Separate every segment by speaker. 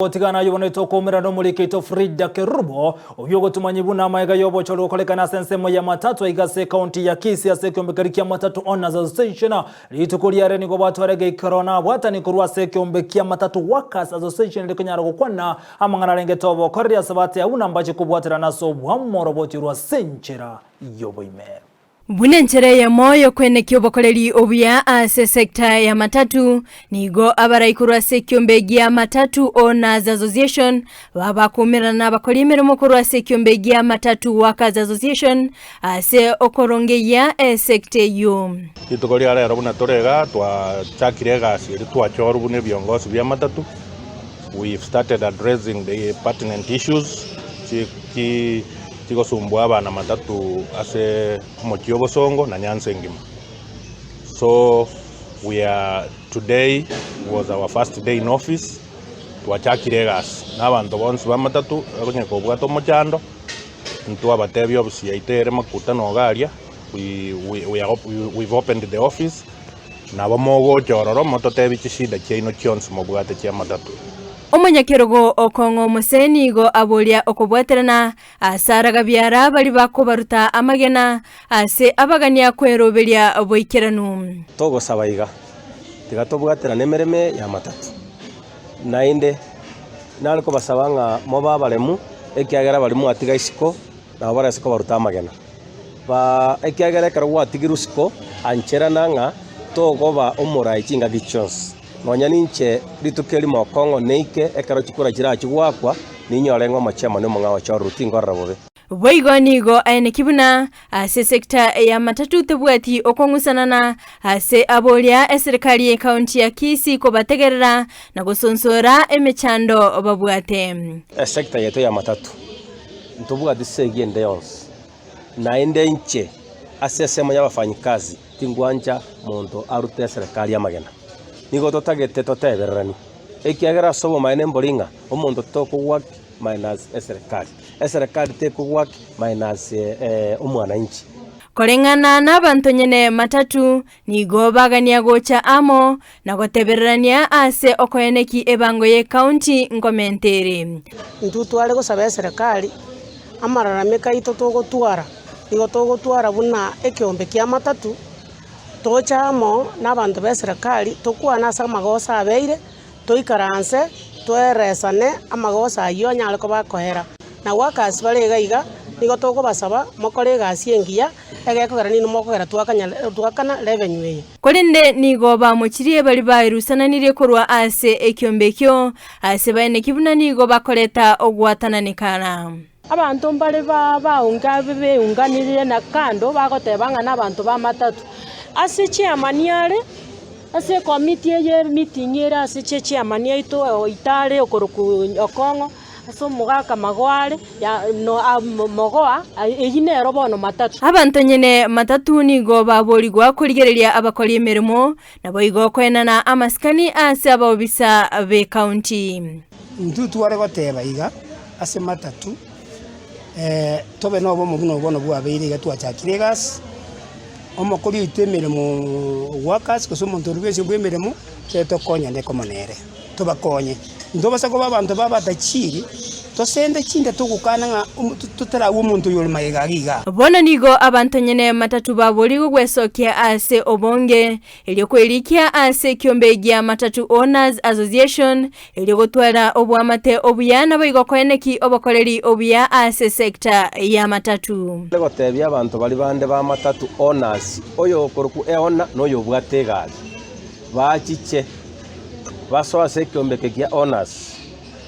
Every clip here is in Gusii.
Speaker 1: Gotigana ayio bono etokoumera nomoriki oito Frida Kerubo, oyio ogotumanyia buna amaega y'obochori gokorekana ase ensemo ya Matatu aiga ase ekaunti ya Kisii ase ekeombe keria kia Matatu Owners Association. Rituko riare nigo batware egeikero na abwatani korwa ase ekeombe kia Matatu Workers Association erio konyara gokwana amang'ana arengete obokoreri ase batea buna mbache kobwaterana ase oboamo oroboti rwa ase enchera y'oboime.
Speaker 2: Buna enchera eyemo y'okwenekia obokoreri obuya ase sector ya matatu, nigo abarai korwa ase ekiombe gia Matatu Owners Association babakumerana na abakori emeremo korwa ase ekiombe gia Matatu Workers Association ase okorongeyia esector eyio.
Speaker 3: Rituko ria rero buna tore igaa twachakire egasi eria twachorwa buna ebiongosi bia matatu, we've started addressing the pertinent issues chi Tigosumbua abana matatu ase omochie obosongo na nyansa engima. So we are today was our first day in office, twachakire egasi na abanto bonsi ba matatu onye kobwate omochando, ntwabatebia ofisi yaito ere makutano iga aria, we we we are we've opened the office, nabo mogocha ororo mototebie chishida chiaino chionsi mobwate chia matatu.
Speaker 2: Omonyakerogo okong'a omose nigo aboria okobwaterana ase aragabiara baria bakobaruta amagena ase abagania kweroberia boikeranu.
Speaker 4: Togosaba iga, tiga tobwaterane emeremo eye y'amatato. Naende nare kobasaba ng'a mobe abaremu, ekiagera baria mwatiga isiko nabo barase kobaruta amagena. Ba ekiagera ekero gwatigirwe isiko, ancherana ng'a tokoba omorai chingaki chionsi. Nonya ninche rituko erimo okong'o neike, ekero chikura chirachie goakwa, ninyore ng'a omochie amo nomong'ao ochororwe, tinkorora bobe.
Speaker 2: Boigo nigo aeneki buna ase sector ya matatu tebwati okong'usanana ase aboria eserikari ye county ya Kisii kobategerera na gosonsora emechando babwate.
Speaker 4: Esector yaito ya matatu ntobwati segi ende yonsi, naende inche ase esemo y'abafanyikazi Tingwancha monto arute eserekari amagena. Nigo totagete totebereranie, ekiagera ase obomaene mbori ng'a omonto tokogwaki minus eserekari, eserekari tekogwaki minus omwananchi.
Speaker 2: Koreng'ana nabanto nyene matatu, nigo bagania gocha amo na gotebererania ase okoeneki ebango ye county nkomenta ere.
Speaker 5: Intwe tware gosaba eserekari, amararamiko aito togotwara, nigo togotwara buna ekeombe kia matatu, toche amo na abanto ba eserekari, tokwane ase amagoso abeire, toikaranse, toeresane amagoso ayio anyare koba akoera. Na workers bare iga iga, nigo tokobasaba mokore egasi engiya, egekogera ninwe mokogera twakanya twakana revenue eye.
Speaker 2: Korende nigo bamochirie baria baerusananirie korwa ase ekiombe ekio, ase baeneki buna nigo bakoreta ogwatananekana.
Speaker 6: Abanto mbare baonge beunganirie na kando bagoteba ng'a nabanto b'amatatu. Ase chiamani are, ase ekomiti eye emeeting ere ase chiamani aito oito are okorokwa Okong'o, ase omogaka magoa are, mogoa, eyio nero bono matatu.
Speaker 2: Abanto nyene matatu nigo baborigwa korigereria abakori emeremo, naboigo koenana amasikani ase abaobisa b'ekaunti.
Speaker 7: Intwe tware goteba iga ase matatu, tobe nobomo buna obono bwabeire iga twachakire egasi, omokori oito emeremo workers gose omonto oria bwensi bw'emeremo, ekero tokonyane komo nere. Tobakonye. Ntobasa koba abanto b'abatachiri, tosende chinda togokana ng'a totaragwe omonto oyore magega iga igaa.
Speaker 2: Bono nigo abanto nyene matatu baborigwe gwesokia ase obonge, erio kwerikia ase ekiombe gia Matatu Owners Association, erio gotwara oboamate obuya naboigo koeneki obokoreri obuya ase sector ya matatu.
Speaker 4: Are gotebia abanto baria bande ba matatu owners, oyokorokwa eona na oyobwate egari, bachiche. Basoe ase ekeombe eke kia Owners,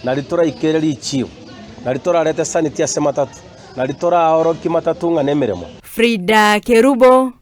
Speaker 4: nario toraikere richibu, nario torarete sanity ase matatu, nario toraorokie matatu ng'a nemeremo.
Speaker 2: Frida Kerubo.